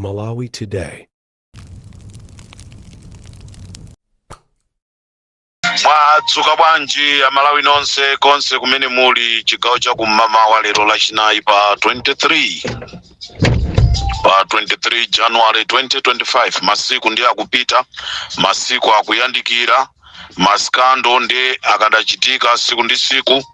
Malawi Today. Mwadzuka bwanji Amalawi nonse konse kumene muli? Chigawo cha kum'mamawa lero Lachinayi pa 23, pa 23 January 2025. Masiku ndi akupita, masiku akuyandikira, masikando ndi akadachitika siku ndi siku.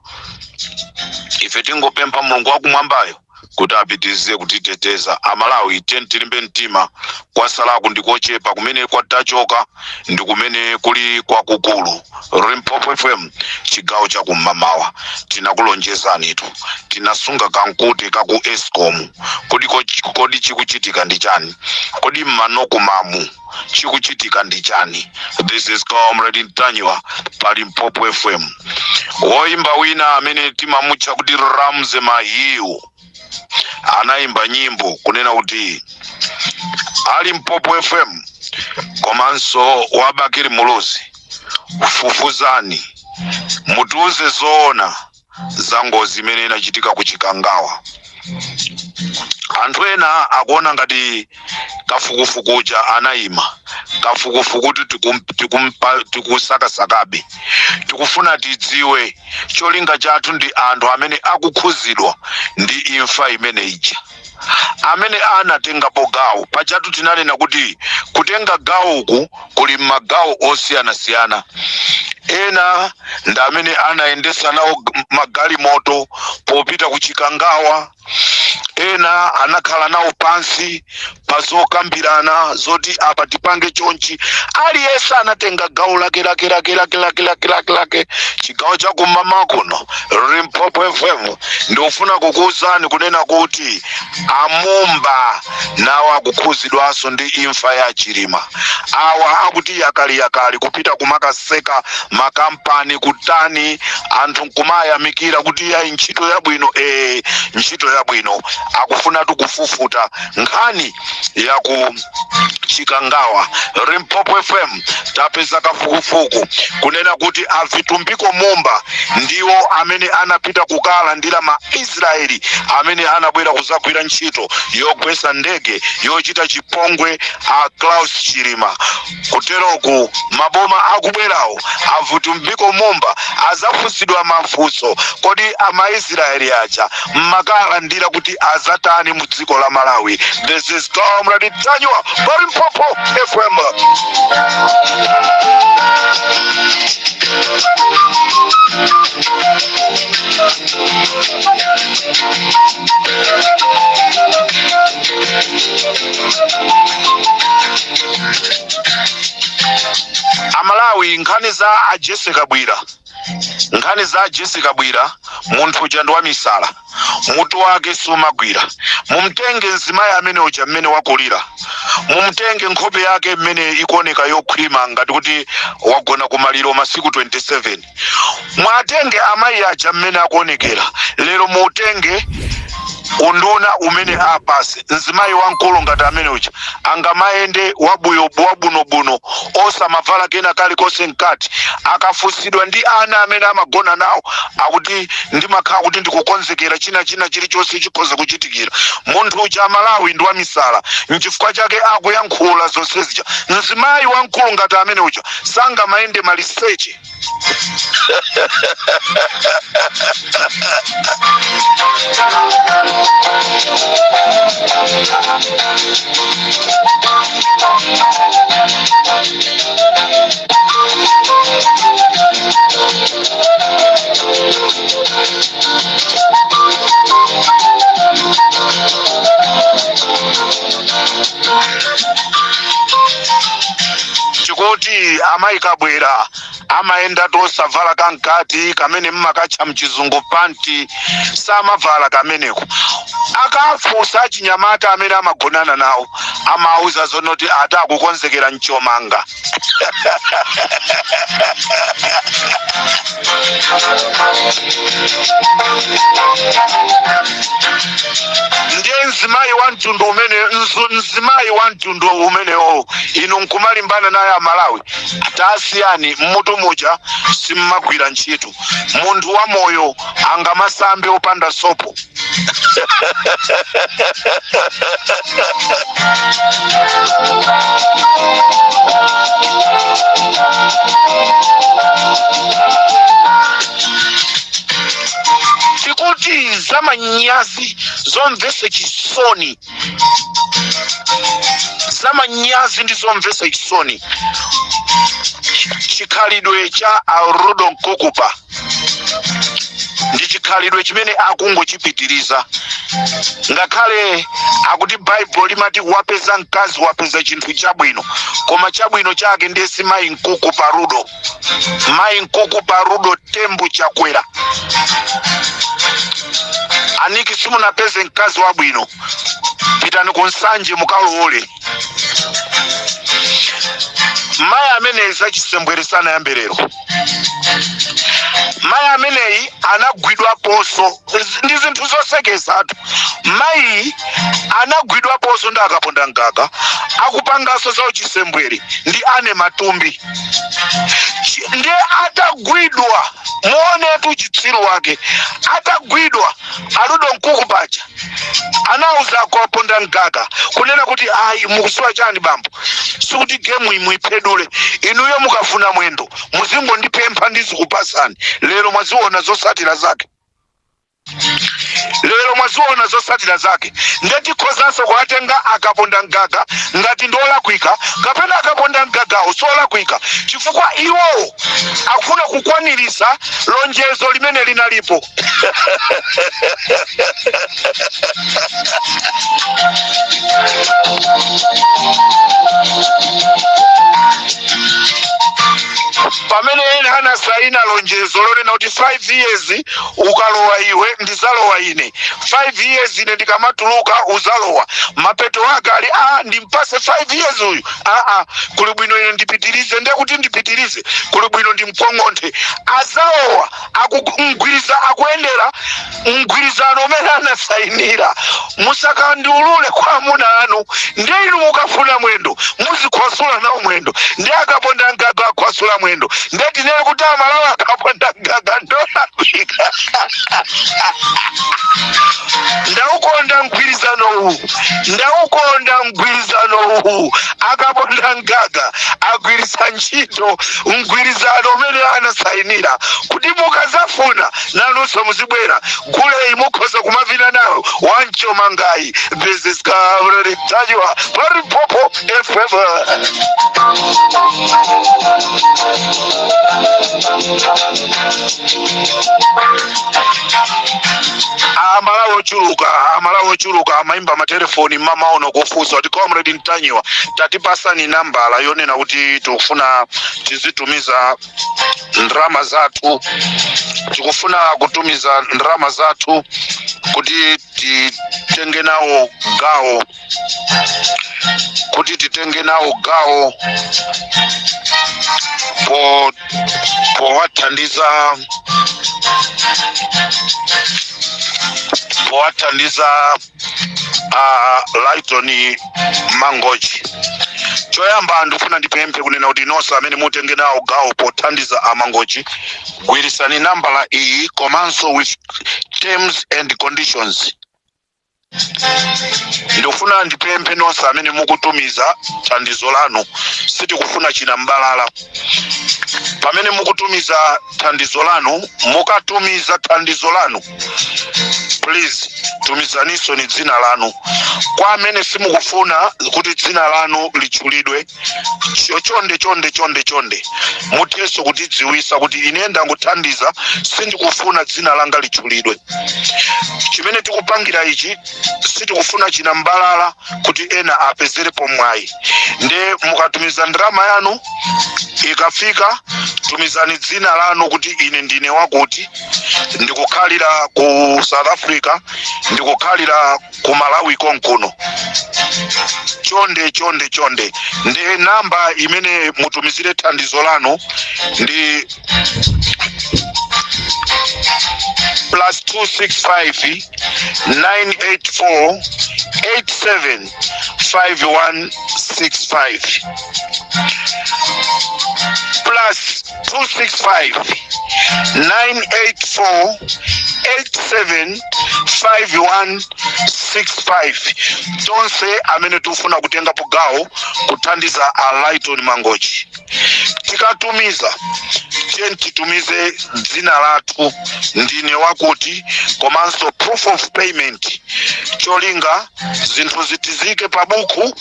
Ife tingopempha Mulungu wakumwambayo kuti apitirize kutiteteza. Amalawi, tiyeni tilimbe mtima, kwasalaku ndikochepa. Kumene kwatachoka ndi kumene kuli kwakukulu. Limpopo FM, chigawo cha kum'mamawa, tinakulonjezanitu, tinasunga kamkute kaku Escom. Kodi kodi chikuchitika ndi chani? Kodi mmanokumamu chikuchitika ndi chani? This is Comrade Ntanyiwa pa Limpopo FM. Woimba wina amene timamutcha kuti Ramsey Mahiu anayimba nyimbo kunena kuti ali Limpopo FM komanso wa Bakili Muluzi, fufuzani mutiuze zoona za ngozi imene inachitika ku Chikangawa. Anthu ena akuona ngati kafukufuku uja anayima. Kafukufuku tikusakasakabe, tikufuna tidziwe. Cholinga chathu ndi anthu amene akukhuzidwa ndi imfa imene ija, amene anatengapo gawo. Pajatu tinanena kuti kutenga gawo uku kuli m'magawo osiyanasiyana. Ena ndi amene anayendesa nawo magalimoto popita ku Chikangawa, ena anakhala nawo pansi pa zokambirana zoti apa tipange chonchi. Aliyense anatenga gawo lake lake lake lake lake lake lake lake. Chigawo cha kum'mamawa kuno, Limpopo FM, ndikufuna kukuwuzani kunena kuti amumba nawo akukhuzidwanso ndi imfa ya Chilima. Awa akuti yakali yakali kupita kumakaseka makampani kutani, anthu nkumayamikira kuti yayi, ntchito yabwino. Ee, ntchito yabwino. Akufunatu kufufuta nkhani ya ku Chikangawa. Limpopo FM, tapeza kafukufuku kunena kuti a Vitumbiko Mumba ndiwo amene anapita kukalandira ma Israeli amene anabwera kuzagwira ntchito yogwesa ndege yochita chipongwe a Klaus Chilima. Kuteroku maboma akubwerawo, a Vitumbiko Mumba azafunsidwa mafunso: kodi amaisraeli aja mmakalandira kuti azatani mu dziko la Malawi? This is Comrade Ntanyiwa pa Limpopo FM. Amalawi, nkhani za a Jessie Kabwila, nkhani za Jessie Kabwila, munthu uja ndi wamisala, mutu wake sumagwira. Mumtenge mzimayi amene uja mmene wakulira, mumtenge nkhope yake mmene ikuoneka yokhwima ngati kuti wagona kumaliro masiku 27. Mwatenge amayi aja mmene akuonekera lero, mutenge unduna umene apase mzimayi wamkulu ngati amene uja, angamayende wabuyo wabunobuno osamavala kena kalikonse mkati? Akafunsidwa ndi ana amene amagona nawo, akuti ndimakhala kuti ndikukonzekera china china chilichonse chikhoza kuchitikira. Munthu uja, Amalawi, ndi wamisala, nchifukwa chake akuyankhula zonse zija. Mzimayi wamkulu ngati amene uja sangamayende maliseche. Chikuti amayi Kabwila amayenda tosavala kamkati kamene mmakatcha mchizungu panti, samavala kameneko. Akafunsa achinyamata amene amagonana nawo, amauza zonoti ati akukonzekera mchomanga. Ndiye mzimayi wa mtundu umene mzimayi wa mtundu umenewo inu nkumalimbana naye, Amalawi. Tasiyani, mmutu muja simmagwira ntchito. Munthu wa moyo angamasambe opanda sopo? Tikuti zamanyazi, zomvetsa chisoni, zamanyazi ndi zomvetsa chisoni, chikhalidwe cha a Rudo Mkukupa ndi chikhalidwe chimene akungochipitiriza, ngakhale akuti Baibulo limati wapeza mkazi wapeza chinthu chabwino, koma chabwino chake ndiye si mayi Mkukupa Rudo, mayi Mkukupa Rudo Tembo Chakwera. Aniki, simunapeze mkazi wabwino, pitani ku Nsanje mukalowole. Mayi ameneyi zachisembwere sanayambe lero. Mayi ameneyi anagwidwaponso ndi zinthu zosekesatu. Mayi anagwidwaponso ndi akaponda mgaga akupanganso za uchisembwere ndi ane Matumbi. Ndiye atagwidwa, muonetu chitsiru wake, atagwidwa arudo Mkuku paja anauza akaponda mgaga kunena kuti, "Ayi, mukudziwa chani bambo, sikuti gemu imuiphedule inuyo, mukafuna mwendo muzingondipempha, ndizikupasani." Lero mwaziona zosatira zake, lero mwaziona zosatira zake. Nde tikhozanso kuwatenga akaponda mgaga ngati ndi olakwika kapena akaponda mgagawo siolakwika, chifukwa iwowo akufuna kukwanirisa lonjezo limene linalipo. Pamene ena anasaina lonjezo lonena kuti 5 years ukalowa iwe ndizalowa ine, 5 years ine ndikamatuluka uzalowa, mapeto ake ali a ndimpase 5 years uyu, aa, kuli bwino ine ndipitirize, ndiye kuti ndipitirize, kuli bwino ndimkong'onthe, azalowa. Akumgwiriza, akuyendera mgwirizano umene anasainira: "Musakandiulule kwa amuna anu, ndi inu mukafuna mwendo muzikhwasula nawo mwendo." Ndi akaponda mgaga akhwasula mwendo. Ndiye tinene kuti Amalawi akaponda mgaga ndolakwika? Ndaukonda mgwirizano uwu, ndaukonda mgwirizano uwu. Akaponda mgaga agwiritsa ntchito mgwirizano umene anasainira kuti mukazafuna nanunso muzibwera, guleyi mukhoza kumavina nayo wanchomangayi. This is Comrade Ntanyiwa pa Limpopo FM. Amalawi ochuluka, Amalawi ochuluka amayimba matelefoni mmamawa kufunsa kuti, "Comrade Ntanyiwa, tatipasani nambala yonena kuti tikufuna tizitumiza ndalama zathu, tikufuna kutumiza ndalama zathu kuti titenge nawo gawo, kuti titenge nawo gawo powathandiza Lyton Mangochi." Choyamba ndikufuna ndipemphe kunena kuti nonse amene mutenge nawo gawo pothandiza amangochi, gwirisani nambala iyi komanso with terms and conditions. Ndikufuna ndipemphe nonse amene mukutumiza thandizo lanu, sitikufuna china mbalala. Pamene mukutumiza thandizo lanu, mukatumiza thandizo lanu, please tumizaninso ni dzina lanu. Kwa amene simukufuna kuti dzina lanu litchulidwe, chonde chonde chonde chonde muthenso kutidziwisa kuti ine ndangothandiza, sindikufuna dzina langa litchulidwe. Chimene tikupangira ichi, sitikufuna china mbalala kuti ena apezerepo mwayi. Nde mukatumiza ndalama yanu, ikafika tumizani dzina lanu kuti ine ndine wakuti, ndikukhalira ku South Africa, ndikukhalira ku Malawi konkuno. Chonde chonde chonde. Ndi namba imene mutumizire thandizo lanu ndi plus 265 984 87 5165. Plus 265 984 87 5165. Tonse amene tikufuna kutengapo gawo kuthandiza a Lighton Mangochi, tikatumiza, tiye titumize dzina lathu, ndine wakuti, komanso proof of payment, cholinga zinthu zitizike pa buku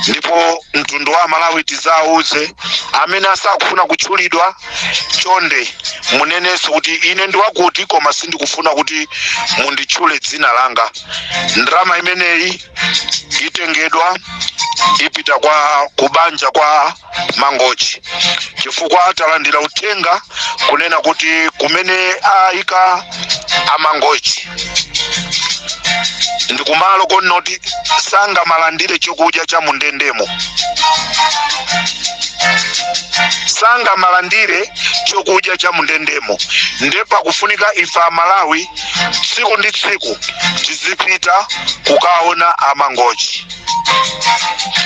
ndipo mtundu wa Malawi tizauze. Amene asakufuna kutchulidwa, chonde munenenso kuti ine ndi wakuti, koma sindikufuna kuti munditchule dzina langa. Ndalama imeneyi itengedwa, ipita kwa kubanja kwa Mangochi, chifukwa talandira uthenga kunena kuti kumene ayika aMangochi ndi kumalo konoti sangamalandire chokudya cha mundendemo, sangamalandire chokudya cha mundendemo. Nde pakufunika ife Amalawi tsiku ndi tsiku tizipita kukaona aMangochi.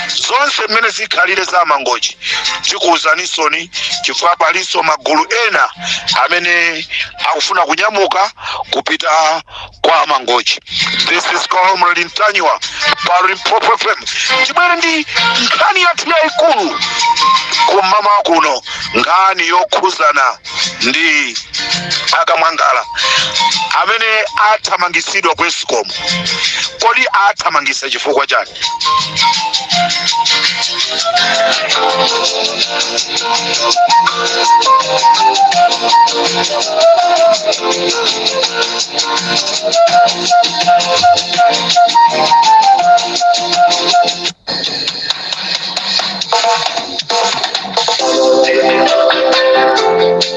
Zonse mmene zikhalire za aMangochi tikuwuzanisoni, chifukwa palinso magulu ena amene akufuna kunyamuka kupita kwa aMangochi. This is Comrade Ntanyiwa pa Limpopo FM. Tibwere ndi nkhani yathu yayikulu kumama kuno, nkhani yokhuzana ndi akamwangala amene athamangisidwa ku ESCOM. Kodi athamangisa chifukwa chani?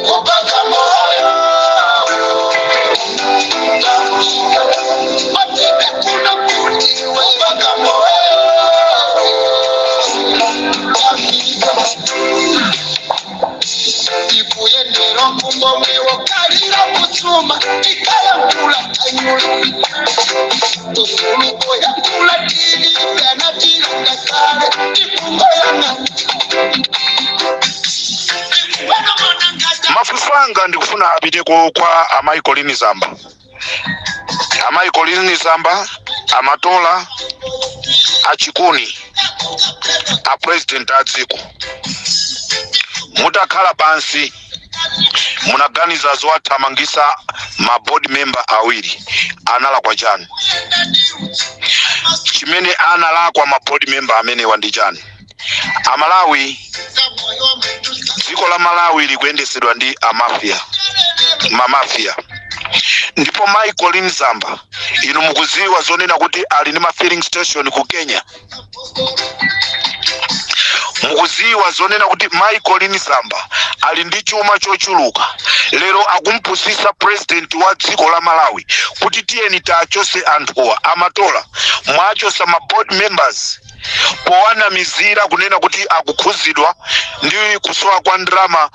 Kupaka moyo Mateka kuna kuti kupaka moyo Tafika Ikuyendera kumbomwe wokalira kutsuma Ikayankula kanyula Ufulu oyankula tili Kana tilanda kale Tikungoyang'ana Mafunso anga ndikufuna apiteko kwa amayi Colleen Zamba. Amayi Colleen Zamba, amatola achikuni a president a dziko, mutakhala pansi munaganiza zowathamangisa ma board member awiri, analakwa chani? Chimene analakwa ma board member amenewa ndi chani? Amalawi, dziko la Malawi likuyendesedwa ndi amafia, mamafia. Ndipo Michael Zamba, inu mukuziwa zonena kuti ali ndi ma filling station ku Kenya. Mukuziwa zonena kuti Michael Zamba ali ndi chuma chochuluka. Lero akumpusisa president wa dziko la Malawi kuti tiyeni tachose anthuwa. Amatola, mwachosa ma board members powanamizira kunena kuti akukhuzidwa ndi kusowa kwa ndalama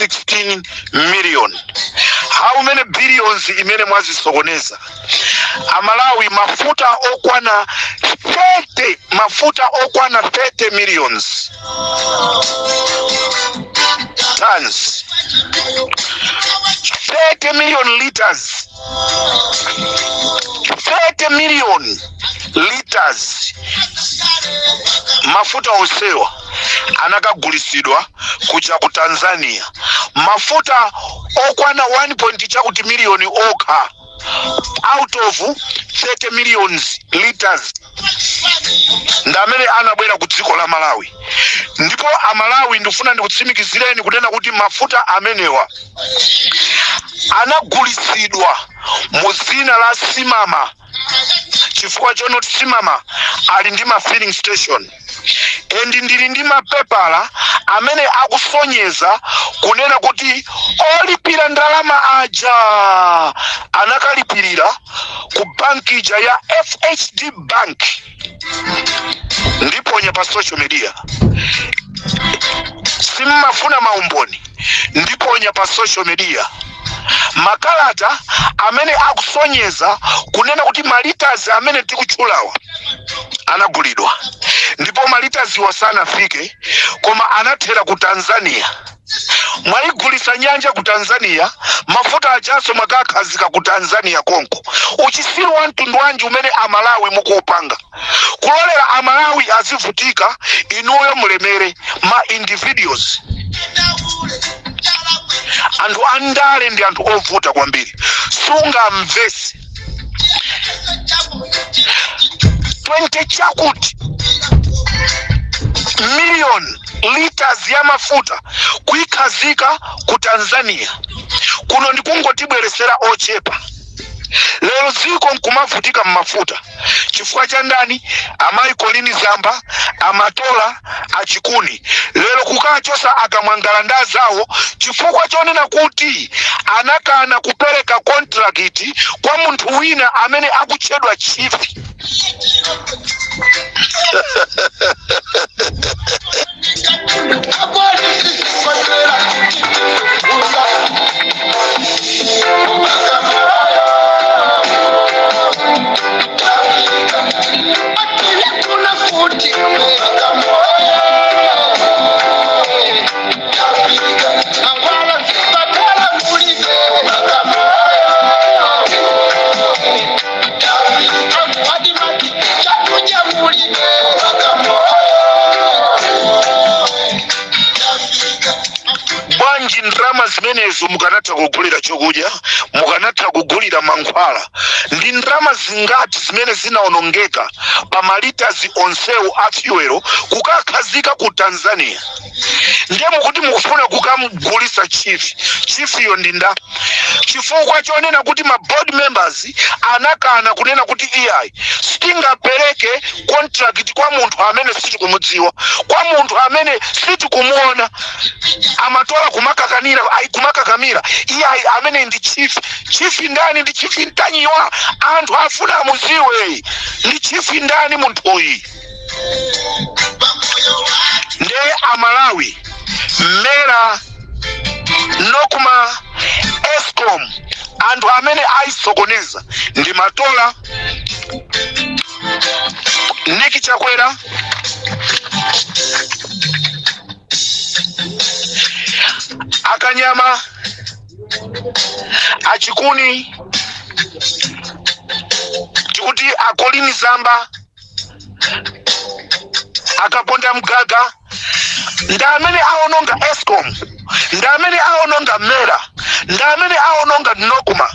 16 million. How many billions imene mwazisokoneza, Amalawi? Mafuta okwana 30, mafuta okwana 30 millions tons, 30 million liters, 30 million liters mafuta onsewa anakagulisidwa kuja ku Tanzania. Mafuta okwana 1 point chakuti miliyoni okha out of 30 millions liters ndi amene anabwera ku dziko la Malawi. Ndipo Amalawi, ndifuna ndikutsimikizireni kunena kuti mafuta amenewa anagulisidwa mu dzina la Simama, chifukwa chonoti Simama ali ndi ma filling station. And ndili ndi mapepala amene akusonyeza kunena kuti olipira ndalama aja anakalipirira ku banki ija ya FHD Bank. Ndiponya pa social media. Simmafuna maumboni, ndiponya pa social media makalata amene akusonyeza kunena kuti ma litres amene tikutchulawa anagulidwa, ndipo ma litres malitas sanafike, koma anathera ku Tanzania. Mwayigulisa nyanja ku Tanzania, mafuta ajanso mwakakhazika ku Tanzania konko. Uchisiru wa mtundu wanji umene Amalawi mukuupanga, kulolera Amalawi azivutika, inuyo mulemere ma individuals? Anthu andale ndi anthu ovuta kwambiri, sungamvese. 20 chakuti million liters ya mafuta kuikhazika ku Tanzania, kuno ndikungotibweresera ochepa. Lero dziko nkumavutika mmafuta chifukwa cha ndani? Amayi Colleen Zamba, Amatola, Achikuni. Lero kukachosa akamwangala ndi azawo chifukwa chonena kuti anakana kupereka contract kwa munthu wina amene akutchedwa chief. Bwanji ndalama zimenezo mukanatha kugulira chokudya, mukanatha kugulira mankhwala? Ndi ndalama zingati zimene zinaonongeka pa malitazi onsewo a fuel kukakhazika ku Tanzania? Ndiye mukuti mukufuna kukamgulisa chief. Chiefyo ndi nda? Chifukwa chonena kuti ma board members anakana kunena kuti iyayi, sitingapereke contract kwa munthu amene sitikumudziwa, kwa munthu amene sitikumuona. Amatola kumakakanira, ayi, kumakakamira, iyayi, amene ndi chief. Chief ndani? Ndi Chief Ntanyiwa? Anthu afuna amuziwe ndi chief ndani munthuyi. Ndiye Amalawi, MERA, NOCMA, ESCOM, anthu amene ayisokoneza ndi Matola, Nick Chakwera, Akanyama, Achikuni, tikuti aColleen Zamba, Akaponda Mgaga, ndi amene aononga ESCOM, ndi amene aononga MERA, ndi amene aononga NOCMA.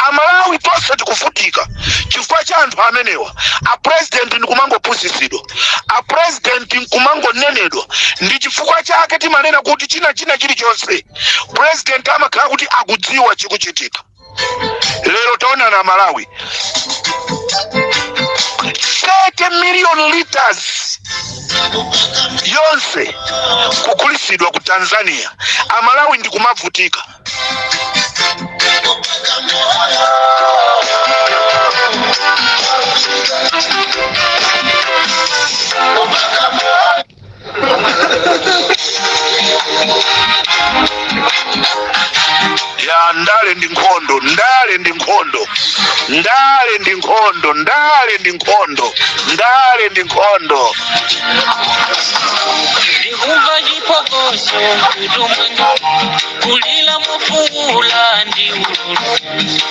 Amalawi tonse tikuvutika chifukwa cha anthu amenewa. Apresident ndikumangopusitsidwa, apresident nkumangonenedwa. Ndi chifukwa chake timanena kuti china chilichonse president amakhala kuti akudziwa chikuchitika. Lero taonana Amalawi, 30 million liters yonse kugulisidwa ku Tanzania, Amalawi ndikumavutika. Ya, ndale ndi nkhondo, ndale ndi nkhondo, ndale ndi nkhondo, ndale ndi nkhondo, ndale ndi nkhondo. Ndikumva chiphokoso mkutu mwanga, kulila mofuula ndi ululu.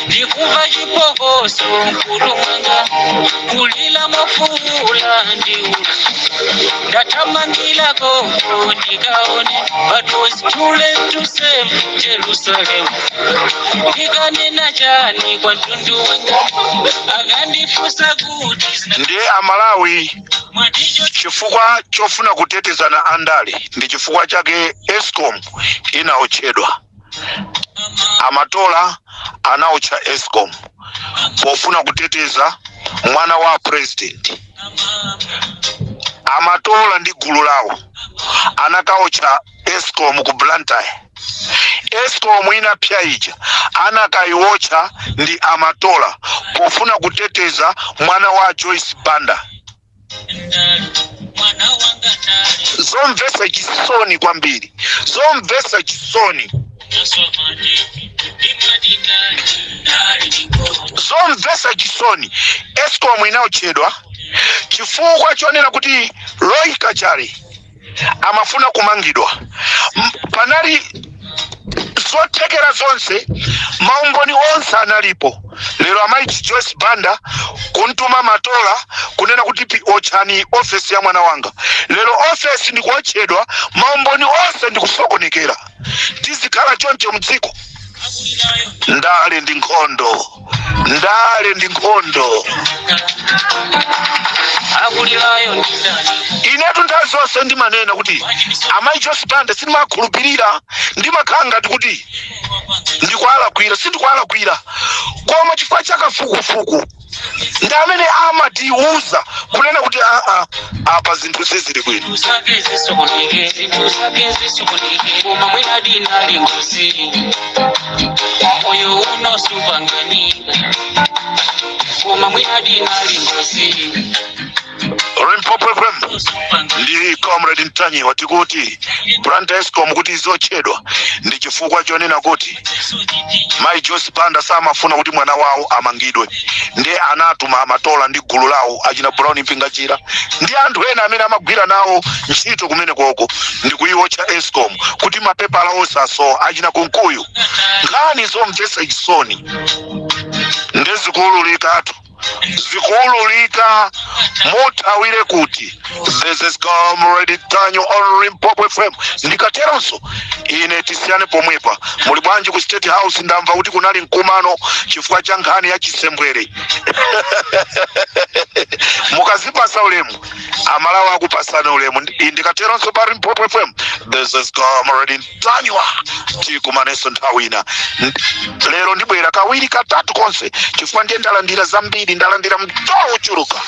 Ndikumva chiphokoso mkutu mwanga, kulila mofuula ndi ululu. Ndathamangira koko ndikaone, but was too late to save Jerusalem. Ndikanena chani kwa mtundu wanga akandifunsa kuti Ndiye Amalawi, mwaticho chifukwa chofuna kutetezana andale, ndi chifukwa chake ESCOM inaotchedwa. Amatola anaotcha ESCOM pofuna kuteteza mwana wa president. Amatola ndi gulu lawo anakaotcha ESCOM ku Blantyre. ESCOM inapsa ija anakayiotcha ndi Amatola pofuna kuteteza mwana wa Joyce Banda. Zomvetsa chisoni kwambiri, zomvetsa chisoni, zomvetsa chisoni. ESCOM inaotchedwa chifukwa chonena kuti Roy Kachali amafuna kumangidwa. Panali zothekera zonse, maumboni onse analipo. Lero amayi Joyce Banda kuntuma Matola kunena kuti, "Otchani ofesi ya mwana wanga." Lero ofesi ndikuotchedwa, maumboni onse ndikusokonekera. Tizikhala choncho mdziko? Ndale ndi nkhondo, ndale ndi nkhondo. Akulilayo ndi ndani? Inetu nthawi zonse ndimanena kuti amayi Joyce Banda sindimakhulupirira, ndimakhala ngati kuti ndikuwalakwira. Sindikuwalakwira, koma chifukwa cha kafukufuku ndi amene amatiuza kunena kuti aa, apa zinthu sizili bwino. Zake zisokoneke, zinthu zake zisokoneke, koma mwina dinali ngozi. Moyo uno supanganika, koma mwina dinali ngozi. Limpopo FM ndi Comrade Ntanyiwa. Tikuti Blantyre Escom kuti izotchedwa ndi chifukwa chonena kuti mayi Joyce Banda samafuna kuti mwana wawo amangidwe, ndiye anatuma Amatola ndi gulu lawo, achina Brown Mpingachira ndi anthu ena amene amagwira nawo ntchito kumene koko, ndi kuiwotcha Escom kuti mapepala onse asowa, achina Kunkuyu. Nkhani zomvetsa chisoni, ndezikuululikatu, zikuululika. Muthawire kuti? This is Comrade Ntanyiwa on Limpopo FM. Ndikateronso ine tisiyane pomwepa. Muli bwanji ku State House? Ndamva kuti kunali mkumano chifukwa cha nkhani ya chisembwere. Mukazipasa ulemu, Amalawi akupasani ulemu. Ndikateronso pa Limpopo FM, this is Comrade Ntanyiwa. Tikumanenso nthawi ina. Lero ndibwera kawiri, katatu konse, chifukwa ndiye ndalandira zambiri, ndalandira mtolo ochuluka.